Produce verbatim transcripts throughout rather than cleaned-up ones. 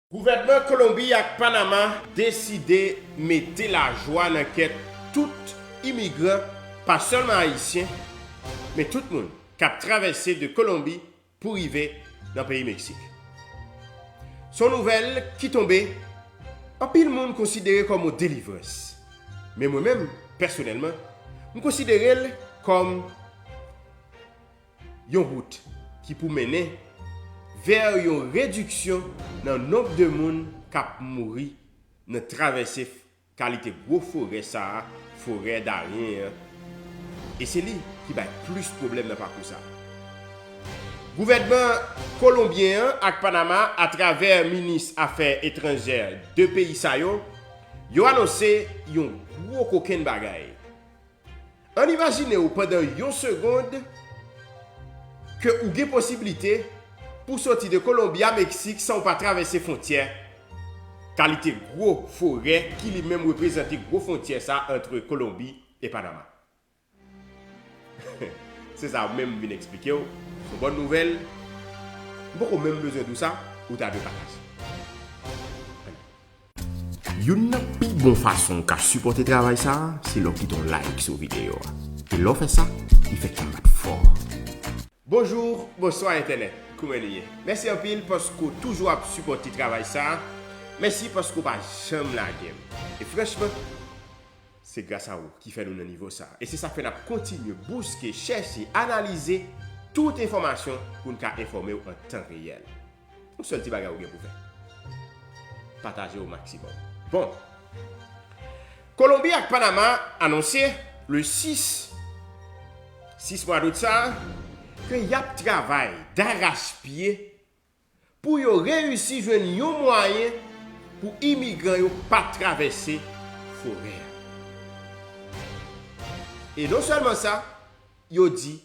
Gouvènman Kolonbi ak Panama deside mete lajwa nan kè tout imigran, pa sèlman ayisyen, men tout moun k ap travèse de Kolonbi pou rive nan peyi Meksik. Se yon nouvèl ki tonbe, anpil moun konsidere kòm yon delivrans. Men mwen menm, pèsonèlman, m konsidere l kòm yon wout ki pou mennen vè yon rediksyon nan nonb de moun k ap mouri nan travèse kalite gwo forè sa a, forè Darien an. E se li ki bay plis pwoblèm nan pakou sa a. Gouvènman kolonbyen an ak Panama, atravè minis afè etranjè de peyi sa yo, yo anonse yon gwo kokenn bagay. Ann imajine w pandan yon segonn ke ou gen posiblite pou soti de Kolonbi a Meksik san w pa travèse fwontyè, kalite gwo forè ki li menm reprezante gwo fwontyè sa ant Kolonbi e Panama. Se sa menm m vin eksplike w. Se yon bòn nouvèl. M poko menm bezwen di w sa, ou ta dwe pataje. Youn nan pi bon fason w ka sipòte travay sa a, se lè w kite yon like sou videyo a. E lè w fè sa, li fè kè m bat fò. Bonjou, bonswa entènèt. Kouman nou ye? Mèsi anpil paske w toujou ap sipòte travay sa a. Mèsi paske w pa janm lage m. E franchman, se gras a ou ki fè nou nan nivo sa a. E se sa k fè n ap kontinye bouske, chèche, analize tout enfòmasyon pou n ka enfòme w an tan reyèl. Yon sèl ti bagay ou gen pou fè. Pataje o maksimòm. Bon. Kolonbi ak Panama anonse le sis, sis mwa dout sa a, ke y ap travay darachpye pou yo reyisi jwenn yon mwayen pou imigran yo pa travèse forè a. E non sèlman sa, yo di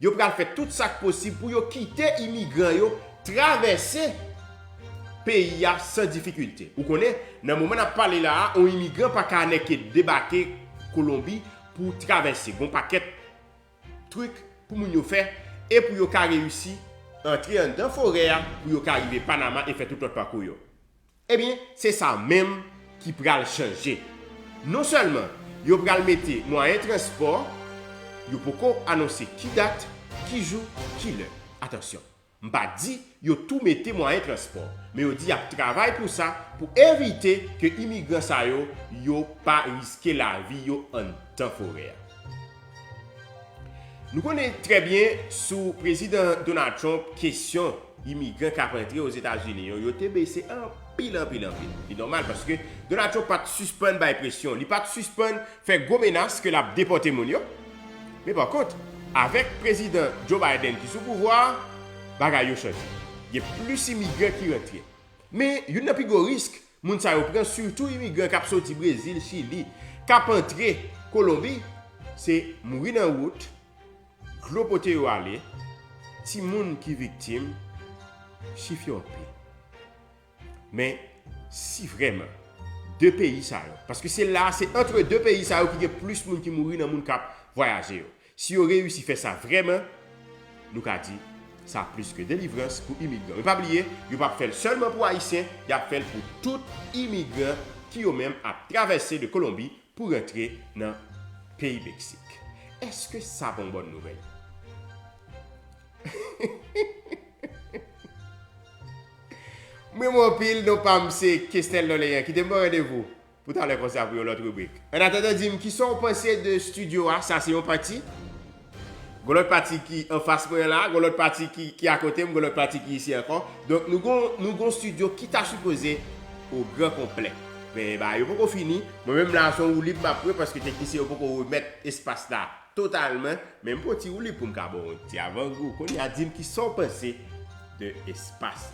yo pral fè tout sa k posib pou yo kite imigran yo travèse peyi a san difikilte. Ou konnen, nan moman n ap pale la a, yon imigran pa ka nèke debake Kolonbi pou travèse. Gon pakèt trik pou moun yo fè e pou yo ka reyisi antre anndan forè a, pou yo ka rive Panama e fè tout lòt pakou yo. Ebyen, se sa menm ki pral chanje. Non sèlman yo pral mete mwayen transpò, yo poko anonse ki dat, ki jou, ki lè. Atansyon, m pa di yo tou mete mwayen transpò, men yo di y ap travay pou sa, pou evite ke imigran sa yo, yo pa riske lavi yo anndan forè a. Nou konnen trè byen sou Prezidan Donald Trump, kesyon imigran k ap antre Ozetazini yo, yo te bese anpil, anpil, anpil. Li nòmal paske Donald Trump pa t sispann bay presyon, li pa t sispann fè gwo menas ke l ap depòte moun yo. Men pa kont, avèk Prezidan Joe Biden ki sou pouvwa a, bagay yo chanje. Gen plis imigran ki rantre. Men youn nan pi gwo risk moun sa yo pran, sitou imigran k ap soti Brezil, Chili, k ap antre Kolonbi, se mouri nan wout, dlo pote yo ale, timoun ki viktim, chif yo anpil. Men si vrèman de peyi sa yo, paske se la, se antre de peyi sa yo ki gen plis moun ki mouri nan moun k ap vwayaje yo. Si yo reyisi fè sa vrèman, nou ka di sa plis ke delivrans pou imigran. Men pa bliye, yo p ap fè l sèlman pou Ayisyen, y ap fè l pou tout imigran ki yo menm ap travèse de Kolonbi pou rantre nan peyi Meksik. Èske sa pa yon bòn nouvèl? M renmen w anpil, non pa m se Kesnel Doleyan. Kite m ba w randevou pou talè konsa pou yon lòt ribrik. Annatandan, di m kisa w panse de estidyo a, sa se yon pati. Gon lòt pati ki anfas mwen la, gon lòt pati ki, ki akote m, gon lòt pati ki isi ankò. Donk nou gon, nou gon estidyo ki ta sipoze o gran konplè. Men bagay yo poko fini. Mwen menm la se yon woulib m ap pran paske teknisyen yo poko remèt espas la totalman. Men m pran ti woulib pou m ka ba w yon ti avangou. Kounye a di m kisa w panse de espas